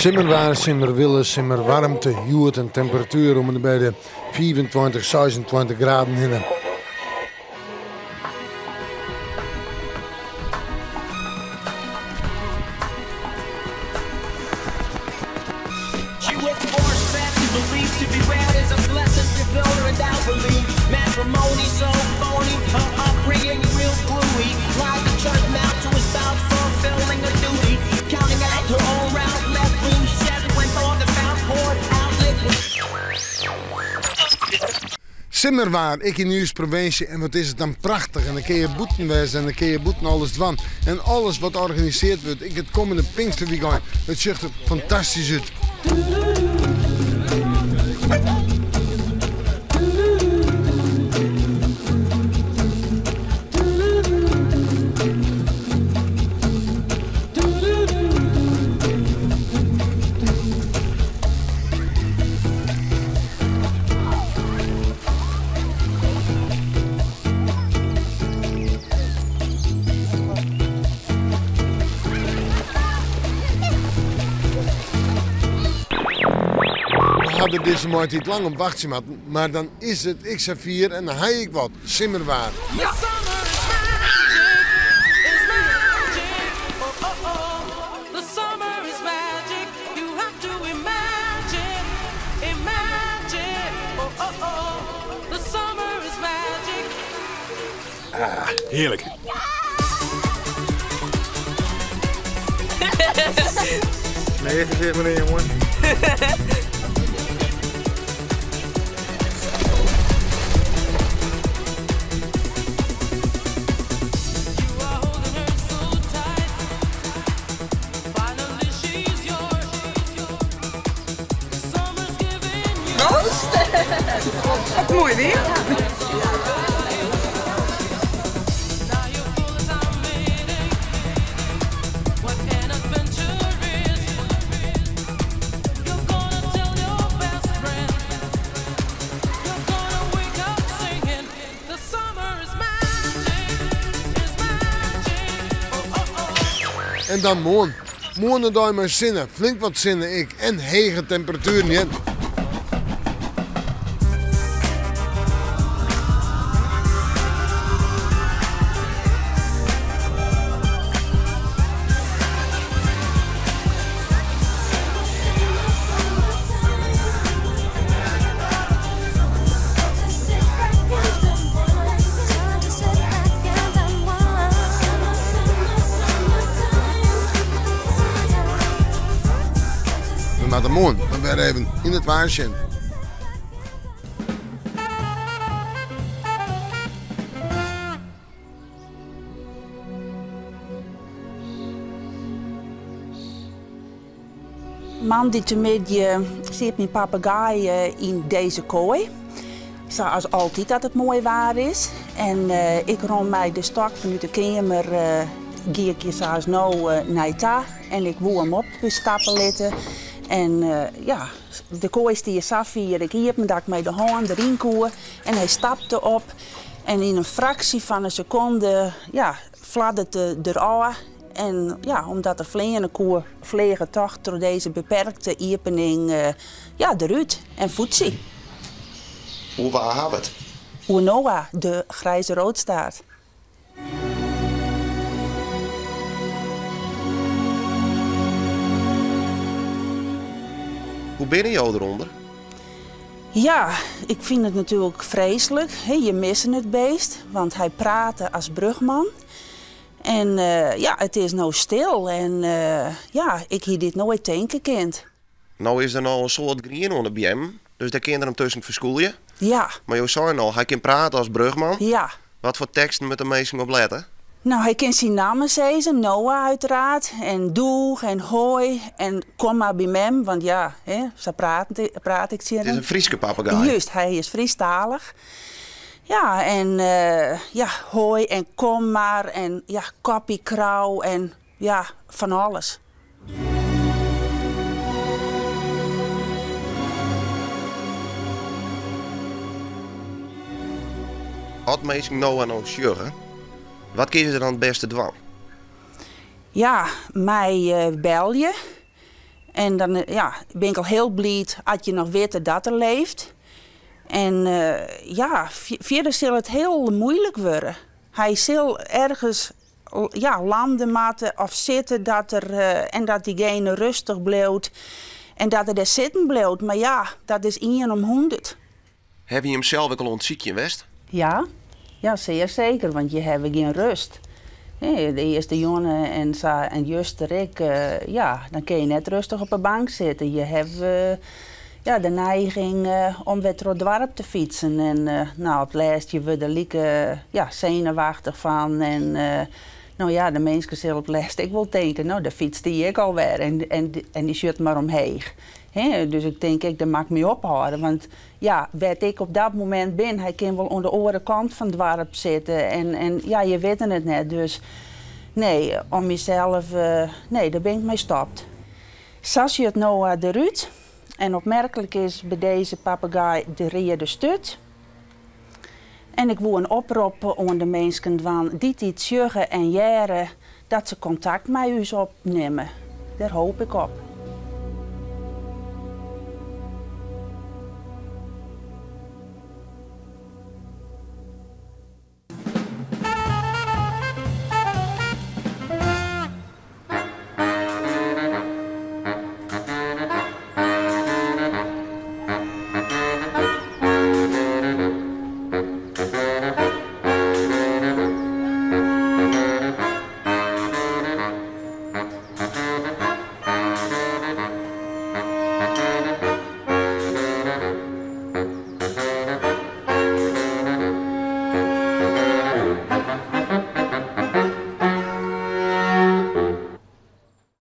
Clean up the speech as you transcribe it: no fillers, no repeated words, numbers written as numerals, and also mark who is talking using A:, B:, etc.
A: Simmerwaar, simmerwille, simmerwaarmte, hjoed in temperatuer om en by de 25, 26 graden hinne. Simmerwaar, ek yn ús provinsje en wat is it dan prachtich en dan kinne je bûten wêze en dan kinne je bûten alles dwaan en alles wat organiseard wurdt, ek it kommende Pinksterwykein, it sjocht der fantastysk út. We ha der dizze maitiid lang op wachtsje moatten, mar dan is it ek safier en dan ha ik wat, simmerwaar.
B: Ah, hearlik. Smear gesicht menear jongen.
C: Wat moai weer.
A: En dan moarn. Moarn in dei mei sinne, flink wat sinne ek en hege temperatueren hear. We moatte moarn mar wer even yn it waar sjen.
C: Moandeitemiddei siet myn papegaai yn dizze koai, sa as altyd dat it moai waar is. En ik rûn mei de stok fanút de keamer, gie ik hjir sa as no nei ta en ik woe him opstappe litte. En ja, de koai stie sa fier ek iepen dat ik mei de hân deryn koe en hy stapte op en yn in fraksje fan in sekonde, ja, fladdert er derôf. En ja, omdat er fleane koe, fleach er toch troch dizze beperkte iepening ja, derút en foetsie.
D: Oer wa ha we it?
C: Oer Noah, de grijze roodstaart.
D: Hoe binne jo derûnder?
C: Ja, ik fyn it natuerlik freeslik. Je missen it beest, want hy prate as brugman. En ja, it is no stil en ja, ik hie dit noait tinke kind.
D: No is der no in soad grien oan de beammen, dus dêr kin er him tusken ferskûlje.
C: Ja.
D: Mar jo seinen al, hy kin prate as brugman.
C: Ja.
D: Wat foar teksten moatte minsken op lette?
C: No, hy kin syn namme sizze, Noah uiteraard, en doeg en hoi en kom mar by mem, want ja, hè, sa praat, praat ik tsjin
D: It is
C: him.
D: in Fryske pappegaai.
C: Just, hy is Frysktalich. Ja, en ja, hoi en kom mar en ja, koppie krau en ja, fan alles.
D: As minsken Noah no sjogge, wat kinne se dan it bêste dwaan?
C: Ja, my belje. En dan ja, bin ik al hiel bliid as je noch witte dat er leeft. En ja, fierder sil it hiel muoilik wurde. Hy sil ergens ja, lande moatte of sitte dat er, en dat dygene rêstich bliuwt en dat er dêr sitten bliuwt. Mar ja, dat is ien om 100.
D: Hawwe je him sels ek al oan it sykjen west?
C: Ja, ja sear seker, want je hawwe gjin rêst. Nee, de earste jûn en sa en juster ek, ja, dan kinne je net rêstich op 'e bank sitte. Je hawwe ja, de neiging om wer troch it doarp te fytsen. En no, op it lêst je wurde der like ja, senuwachtich fan. En no ja, de minsken sille op it lêst ek wol tinke, no, dêr fytst dy ek alwer en, en, en dy sjocht mar omheech. Hè, dus ik tink ek, dêr moat ik my ophâlde. Want ja, wêr't ik op dat momint bin, hy kin wol oan de oare kant fan it doarp sitte. En, en ja, je witte it net. Dus nee, om mysels, nee, dêr bin ik mei stopt. Sa sjocht Noah derút. En opmerklik is by dizze papegaai de reade sturt. En ik woe in oprop oan de minsken dwaan dy't dit sjogge en hearre dat se kontakt mei ús opnimme. Dêr hoopje ik op.